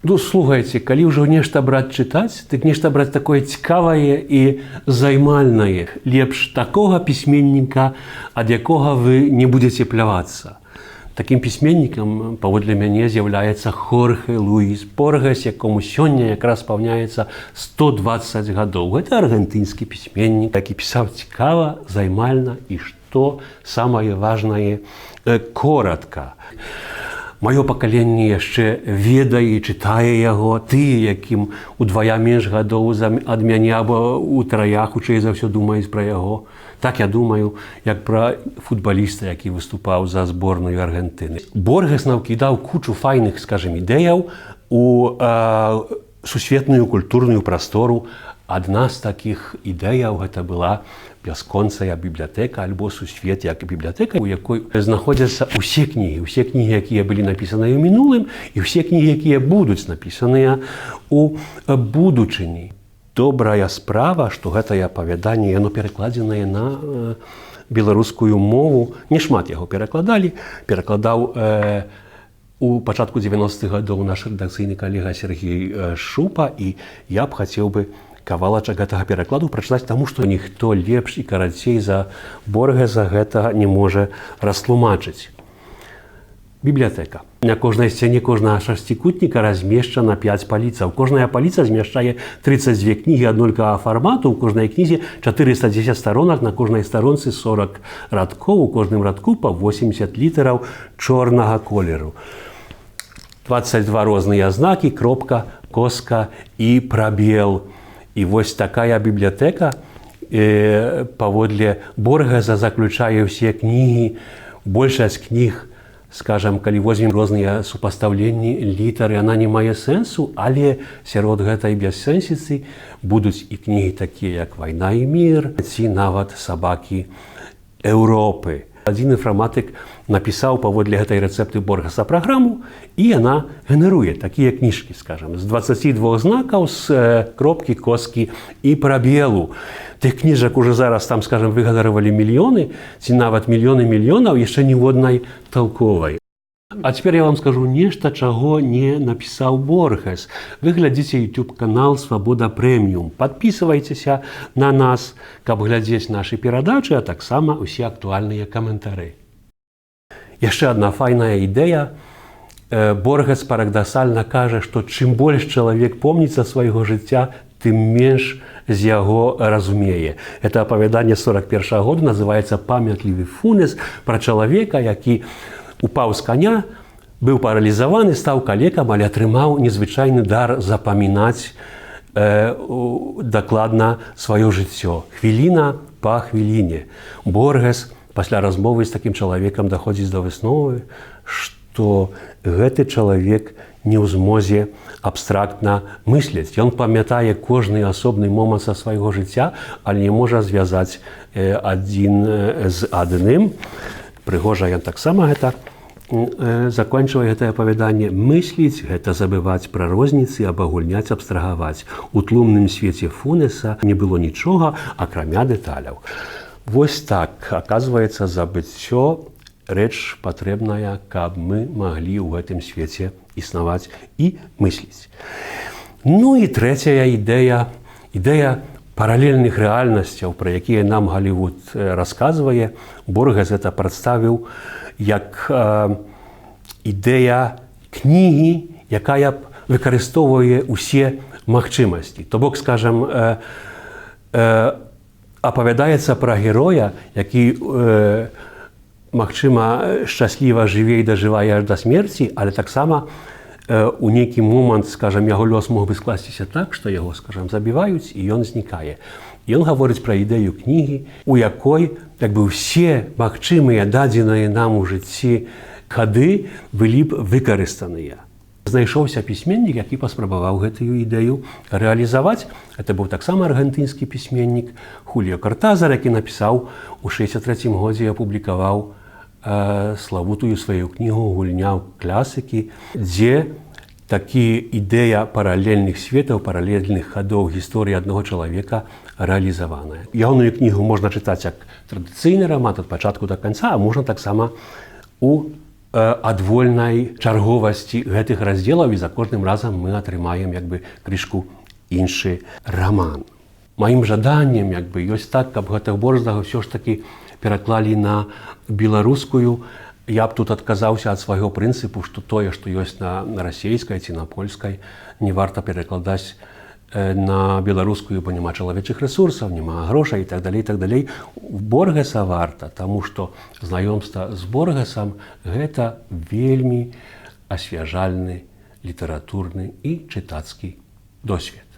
Ну, слухайце, калі ўжо нешта браць чытаць, дык нешта браць такое цікавае і займальнае. Лепш такога пісьменніка, ад якога вы не будзеце плявацца. Такім пісьменнікам, паводле мяне, з'яўляецца Хорхе Луіс Боргэс, якому сёння якраз спаўняецца 120 гадоў. Гэта аргентынскі пісьменнік, які пісаў цікава, займальна і, што самае важнае, коратка. Маё пакаленне яшчэ ведае і чытае яго, тыя, якім удвая менш гадоў ад мяне або утрая, хутчэй за ўсё думаюць пра яго. Так я думаю, як пра футбаліста, які выступаў за зборную Аргентыны. Боргэс наўкідаў кучу файных, скажем, ідэяў у сусветную культурную прастору. Адна з такіх ідэяў — гэта была бясконцая бібліятэка альбо сусвет як бібліятэка, у якой знаходзяцца ўсе кнігі, усе кнігі, якія былі напісаныя ў мінулым, і ўсе кнігі, якія будуць напісаныя у будучыні. Добрая справа, што гэтае апавяданне, яно перакладзенае на беларускую мову. Не шмат яго перакладалі. Перакладаў у пачатку 90-х гадоў наш рэдакцыйны калега Сергей Шупа, і я б хацеў бы кавалачак гэтага перакладу прачытаць, таму што ніхто лепш і карацей за Боргэса гэтага не можа растлумачыць. Бібліятэка. На кожнай сцяне кожнага шасцікутніка размешчана 5 паліцаў. Кожная паліца змяшчае 32 кнігі аднолькавага фармату, у кожнай кнізе 410 старонак, на кожнай старонцы 40 радкоў, у кожным радку па 80 літараў чорнага колеру. 22 розныя знакі: кропка, коска і прабел. І вось такая бібліятэка, паводле Боргэса, заключае ўсе кнігі, большасць кніг, скажем, калі возьмем розныя супастаўленні літары, она не мае сэнсу, але сярод гэтай бяссэнсіцы будуць і кнігі такія, як «Вайна і мір» ці нават «Сабакі Еўропы». Адзін інфарматык напісаў паводле гэтай рэцэпты Боргаса праграму, і яна генеруе такія кніжкі, скажем, з 22 знакаў, з кропкі, коскі і прабелу. Тых кніжак уже зараз там, скажем, выгенеравалі мільёны ці нават мільёны мільёнаў, яшчэ ніводнай толковай. А цяпер я вам скажу нешта, чаго не напісаў Боргэс. Вы глядзіце YouTube канал «Свабода Прэміум». Падпісвайцеся на нас, каб глядзець нашы перадачы, а таксама ўсе актуальныя каментары. Яшчэ адна файная ідэя. Боргэс парадаксальна кажа, што чым больш чалавек помніцца свайго жыцця, тым менш з яго разумее. Это апавяданне 41 года, называется «Памятлівы Фунес», пра чалавека, які упаў з каня, быў паралізаваны, стаў калекам, але атрымаў незвычайны дар запамінаць дакладна сваё жыццё. Хвіліна па хвіліне. Боргэс пасля размовы з такім чалавекам даходзіць да высновы, што гэты чалавек не ў змозе абстрактна мысліць. Ён памятае кожны асобны момант са свайго жыцця, але не можа звязаць адзін з адным. Прыгожа ён таксама гэта заканчвае гэтае апавяданне: «Мысліць — гэта забываць пра розніцы, абагульняць, абстрагаваць. У тлумным свеце Фунеса не было нічога, акрамя дэталяў». Вось так, оказывается, забыццё — рэч патрэбная, каб мы маглі ў гэтым свеце існаваць і мысліць. Ну і трэцяя ідэя, ідэя паралельных рэальнасцяў, пра якія нам Галівуд расказвае. Боргэс гэта прадставіў як ідэя кнігі, якая б выкарыстоўвае ўсе магчымасці. То бок, скажем, апавядаецца пра героя, які, магчыма, шчасліва жыве і дажывае аж да смерці, але таксама у нейкі момант, скажем, яго лёс мог бы скласціся так, што яго, скажем, забіваюць і ён знікае. Ён гаворыць пра ідэю кнігі, у якой як бы ўсе магчымыя дадзеныя нам у жыцці хады былі б выкарыстаныя. Знайшоўся пісьменнік, які паспрабаваў гэтую ідэю рэалізаваць. Это быў таксама аргентынскі пісьменнік Хуліо Картазар, які напісаў у 63 годзе і апублікаваў славутую сваю кнігу «Гульня ў клясыкі», дзе такі ідэя паралельных светаў, паралельных хадоў гісторыі аднаго чалавека рэалізаваная. Ягоную кнігу можна чытаць як традыцыйны раман ад пачатку да канца, а можна таксама у адвольнай чарговасці гэтых раздзелаў, і за кожным разам мы атрымаем як бы крышку іншы раман. Маім жаданнем як бы ёсць так, каб гэтых Борздага ўсё ж такі пераклалі на беларускую. Я б тут адказаўся ад свайго прынцыпу, што тое, што ёсць на расійскай ці на польскай, не варта перакладаць на беларускую, бо няма чалавечых рэсурсаў, няма грошай і так далей, так далей. Боргэса варта, таму што знаёмства з Боргэсам — гэта вельмі асвяжальны літаратурны і чытацкі досвед.